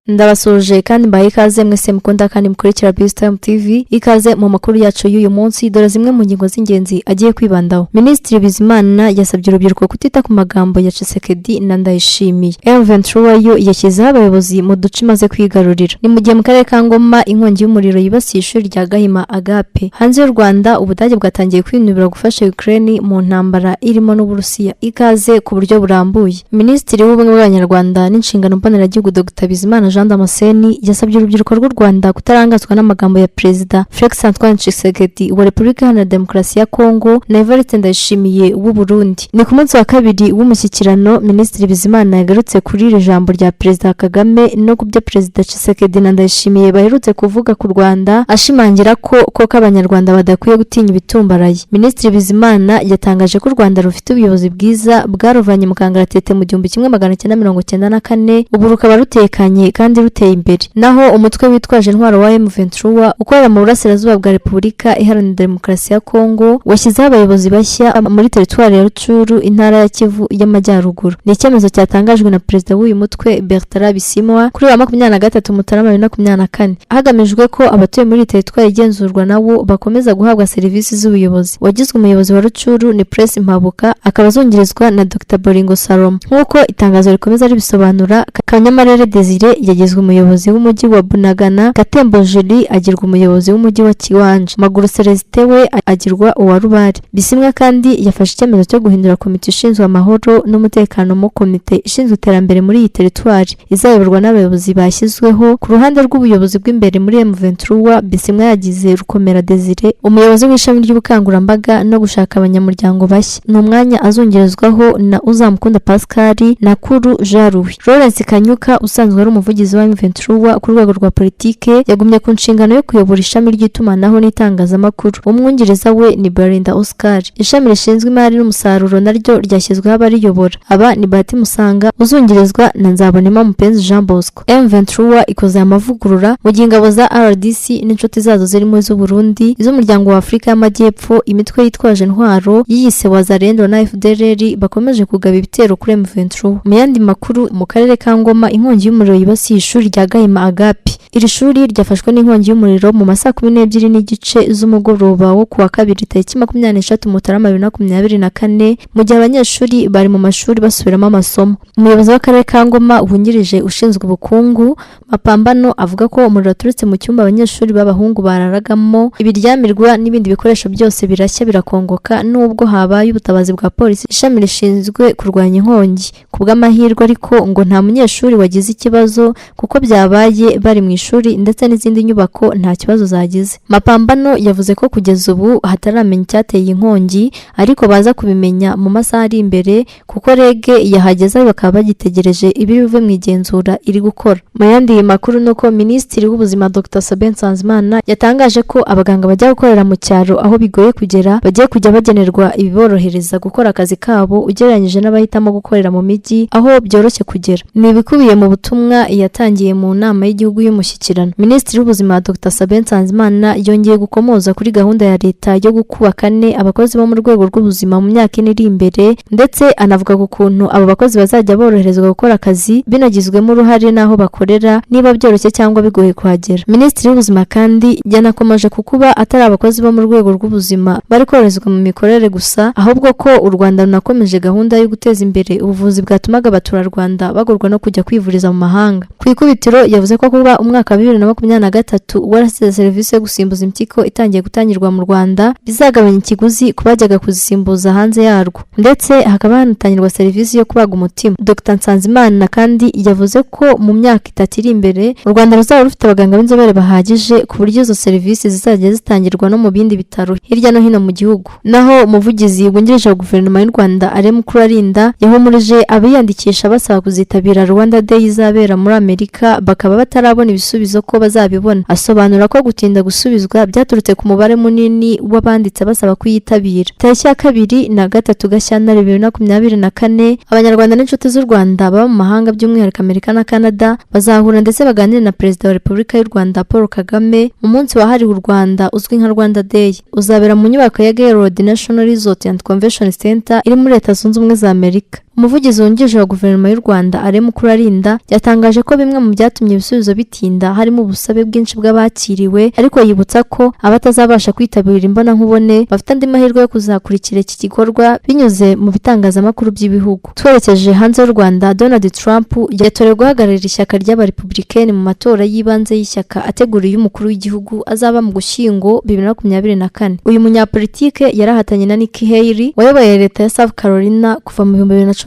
Ndabasuhuje kandi mbahaye ikaze mwese mukunda kandi mukurikira Best Time TV. Ikaze mu makuru yacu y'uyu munsi. Dore zimwe mu ngingo z'ingenzi agiye kwibandaho. Minisitiri Bizimana yasabye urubyiruko kutita ku magambo ya Tshisekedi na Ndayishimiye. M23 yo yashyizeho abayobozi mu duce imaze kwigarurira. Ni mu gihe mu karere ka Ngoma inkongi y'umuriro yibasiye ishuri rya Gahima Agape. Hanze y'u Rwanda, Ubudage bwatangiye kwinubira gufasha Ukraine mu ntambara irimo n'Uburusiya. Ikaze ku buryo burambuye. Minisitiri w'Ubumwe bw'Abanyarwanda n'inshingano mboneragihugu, Dr Bizimana Jean Damascene, yasabye urubyiruko rw'u Rwanda kutarangazwa n'amagambo ya Perezida Felix Antoine Tshisekedi wa Repubulika Iharanira Demokarasi ya Kongo na Evariste Ndayishimiye w'u Burundi. Ni ku munsi wa kabiri w'umushyikirano, Minisitiri Bizimana yagarutse kuri iri jambo rya Perezida Kagame no ku byo Perezida Tshisekedi na Ndayishimiye baherutse kuvuga ku Rwanda, ashimangira ko koko Abanyarwanda badakwiye gutinya ibitumbaraye. Minisitiri Bizimana yatangaje ko u Rwanda rufite ubuyobozi bwiza bwaruvanye mu kangaratete mu 1994, ubu rukaba rutekanye kandi ruteye imbere. Naho umutwe witwaje intwaro wa M23 ukorera mu burasirazuba bwa Repubulika Iharanira Demokarasi ya Kongo washyizeho abayobozi bashya muri teritwari ya Rutshuru, intara ya Kivu y'Amajyaruguru. Ni icyemezo cyatangajwe na perezida w'uyu mutwe, Bertrand Bisimwa, kuri wa 23 Mutarama 2024, hagamijwe ko abatuye muri iyi teritwari igenzurwa nawo bakomeza guhabwa serivisi z'ubuyobozi. Wagizwe umuyobozi wa Rutshuru ni Prince Mpabuka, akaba azungirizwa na Dr Boringo Salomo. Nk'uko itangazo rikomeza ribisobanura, Kanyamarere Desire yagizwe umuyobozi w'umujyi wa Bunagana, Gatembo Julie agirwa umuyobozi w'umujyi wa Kiwanja, Maguru Celestin we agirwa uwa Rubare. Bisimwa kandi yafashe icyemezo cyo guhindura komite ishinzwe amahoro n'umutekano mu komite ishinzwe iterambere muri iyi teritwari, izayoborwa n'abayobozi bashyizweho. Ku ruhande rw'ubuyobozi bw'imbere muri M23, Bisimwa yagize Rukomera Desire umuyobozi w'ishami ry'ubukangurambaga no gushaka abanyamuryango bashya. Ni umwanya azongerezwaho na Uzamukunda Pascal na Kuru Jean Louis. Lawrence Kanyuka, usanzwe ari umuvugizi wa M23 ku rwego rwa politike, yagumye ku nshingano yo kuyobora ishami ry'itumanaho n'itangazamakuru. Umwungiriza we ni Barinda Oscar. Ishami rishinzwe imari n'umusaruro naryo ryashyizweho abariyobora. Aba ni Bahati Musanga uzungirizwa na Nzabonema Mupenzi Jean Bosco. M23 ikoze aya mavugurura mu gihe ingabo za RDC n'inshuti zazo zirimo iz'u Burundi, iz'umuryango wa Afurika y'Amajyepfo, imitwe yitwaje intwaro yiyise Wazalendo na FDLR bakomeje kugaba ibitero kuri M23. Mu yandi makuru, mu karere ka Ngoma inkongi y'umuriro yibasiye ishuri rya Gahima Agape. Iri shuri ryafashwe n'inkongi y'umuriro mu masaa 12:30 z'umugoroba wo kuwa kabiri tariki 23 Mutarama 2024, mu gihe abanyeshuri bari mu mashuri basubiramo amasomo. Umuyobozi w'akarere ka Ngoma wungirije ushinzwe ubukungu, Mapambano, avuga ko umuriro waturutse mu cyumba abanyeshuri b'abahungu bararagamo, ibiryamirwa n'ibindi bikoresho byose birashya birakongoka, nubwo habaye ubutabazi bwa polisi, ishami rishinzwe kurwanya inkongi. Ku bw'amahirwe ariko, ngo nta munyeshuri wagize ikibazo kuko byabaye bari mu ishuri, ndetse n'izindi nyubako nta kibazo zagize. Mapambano yavuze ko kugeza ubu hataramenya icyateye inkongi, ariko baza kubimenya mu masaha ari imbere kuko REG yahageze, bakaba bagitegereje ibiri buve mu igenzura iri gukora. Mu yandi makuru ni uko Minisitiri w'Ubuzima, Dr Sabin Nsanzimana, yatangaje ko abaganga bajya gukorera mu cyaro aho bigoye kugera bagiye kujya bagenerwa ibiborohereza gukora akazi kabo ugereranyije n'abahitamo gukorera mu mijyi aho byoroshye kugera. Ni ibikubiye mu butumwa yatangiye mu nama y'igihugu y'umushyikirano. Minisitiri w'Ubuzima, Dr Sabin Nsanzimana, yongeye gukomoza kuri gahunda ya leta yo gukuba kane abakozi bo mu rwego rw'ubuzima mu myaka 4 iri imbere, ndetse anavuga ku kuntu abo bakozi bazajya boroherezwa gukora akazi binagizwemo uruhare n'aho bakorera, niba byoroshye cyangwa bigoye kuhagera. Minisitiri w'Ubuzima kandi yanakomeje ku kuba atari abakozi bo mu rwego rw'ubuzima bari koroherezwa mu mikorere gusa, ahubwo ko u Rwanda runakomeje gahunda yo guteza imbere ubuvuzi bwatumaga abaturarwanda bagorwa no kujya kwivuriza mu mahanga. Ku ikubitiro, yavuze ko kuba umwaka wa 2023 warasize serivisi yo gusimbuza impyiko itangiye gutangirwa mu Rwanda bizagabanya ikiguzi ku bajyaga kuzisimbuza hanze yarwo, ndetse hakaba hanatangirwa serivisi yo kubaga umutima. Dr Nsanzimana kandi yavuze ko mu myaka 3 iri imbere u Rwanda ruzaba rufite abaganga b'inzobere bahagije ku buryo izo serivisi zizajya zitangirwa no mu bindi bitaro hirya no hino mu gihugu. Naho umuvugizi wungirije wa guverinoma y'u Rwanda, Alain Mukurarinda, yahumurije abiyandikisha basaba kuzitabira Rwanda Day izabera muri Amerika bakaba batarabona ibisubizo ko bazabibona. Asobanura ko gutinda gusubizwa byaturutse ku mubare munini w'abanditse basaba kuyitabira. Tariki ya 2 na 3 Gashyantare 2024, Abanyarwanda n'inshuti z'u Rwanda baba mu mahanga, by'umwihariko Amerika na Canada, bazahura ndetse baganire na Perezida wa Repubulika y'u Rwanda, Paul Kagame, mu munsi wahariwe u Rwanda uzwi nka Rwanda Day. Uzabera mu nyubako ya Gaylord National Resort and Convention Center iri muri Leta Zunze Ubumwe za Amerika. Umuvugizi wungirije wa Guverinoma y'u Rwanda, Alain Mukurarinda, yatangaje ko bimwe mu byatumye ibisubizo bitinda harimo ubusabe bwinshi bw'abakiriwe, ariko yibutsa ko abatazabasha kwitabira imbonankubone bafite andi mahirwe yo kuzakurikira iki gikorwa binyuze mu bitangazamakuru by'ibihugu. Twerekeje hanze y'u Rwanda, Donald Trump yatorewe guhagararira ishyaka ry'Abarepublikeni mu matora y'ibanze y'ishyaka ateguriye umukuru w'igihugu azaba mu Gushyingo 2024. Uyu munyapolitike yarahatanye na Nikki Haley wayoboye leta ya South Carolina kuva mu 2011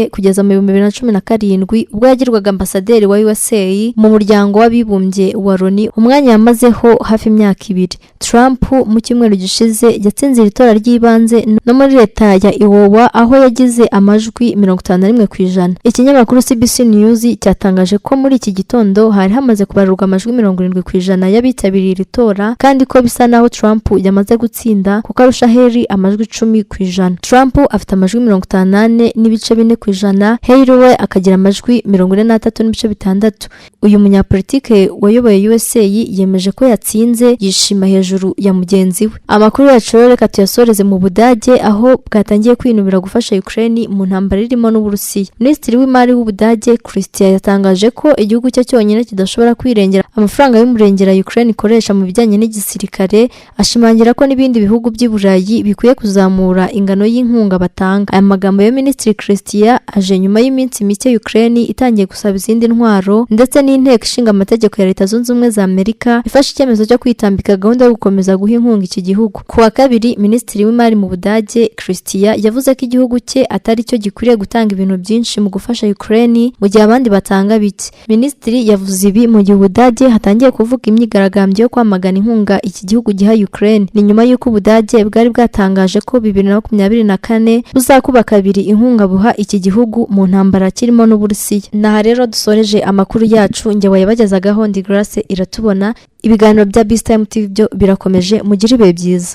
kugeza mu 2017, ubwo yagirwaga ambasaderi wa USA mu Muryango w'Abibumbye wa Loni, umwanya yamazeho hafi imyaka 2. Trump mu cyumweru gishize yatsinze iri tora ry'ibanze no muri leta ya Iowa, aho yagize amajwi 51%. Ikinyamakuru CBC News cyatangaje ko muri iki gitondo hari hamaze kubarurwa amajwi 70% y'abitabiriye iri tora, kandi ko bisa naho Trump yamaze gutsinda kuko arusha Haley amajwi 10%. Trump afite amajwi 54.4%, Haley we akagira amajwi 43.6. Uyu munyapolitike wayoboye USA yemeje ko yatsinze, yishima hejuru ya mugenzi we. Amakuru yacu rero reka tuyasoreze mu Budage, aho bwatangiye kwinubira gufasha Ukraine mu ntambara irimo n'Uburusiya. Minisitiri w'Imari w'Ubudage, Christian, yatangaje ko igihugu cye cyonyine kidashobora kwirengera amafaranga y'umurengera Ukraine ikoresha mu bijyanye n'igisirikare, ashimangira ko n'ibindi bihugu by'i Burayi bikwiye kuzamura ingano y'inkunga batanga. Aya magambo ya Minisitiri Christian aje nyuma y'iminsi mike Ukraine itangiye gusaba izindi ntwaro, ndetse n'Inteko Ishinga Amategeko ya Leta Zunze Ubumwe za Amerika ifashe icyemezo cyo kwitambika gahunda yo gukomeza guha inkunga iki gihugu. Ku wa kabiri, Minisitiri w'Imari mu Budage, Christian, yavuze ko igihugu cye atari cyo gikwiriye gutanga ibintu byinshi mu gufasha Ukraine mu gihe abandi batanga bike. Minisitiri yavuze ibi mu gihe Ubudage hatangiye kuvuga imyigaragambyo yo kwamagana inkunga iki gihugu giha Ukraine. Ni nyuma y'uko Ubudage bwari bwatangaje ko 2024 buzakuba kabiri inkunga buha iki gihugu mu ntambara kirimo n'Uburusiya. Naha rero dusoreje amakuru yacu, njye wayabagezagaho ndi Grace Iratubona. Ibiganiro bya Best Time TV byo birakomeje, mugire ibihe byiza.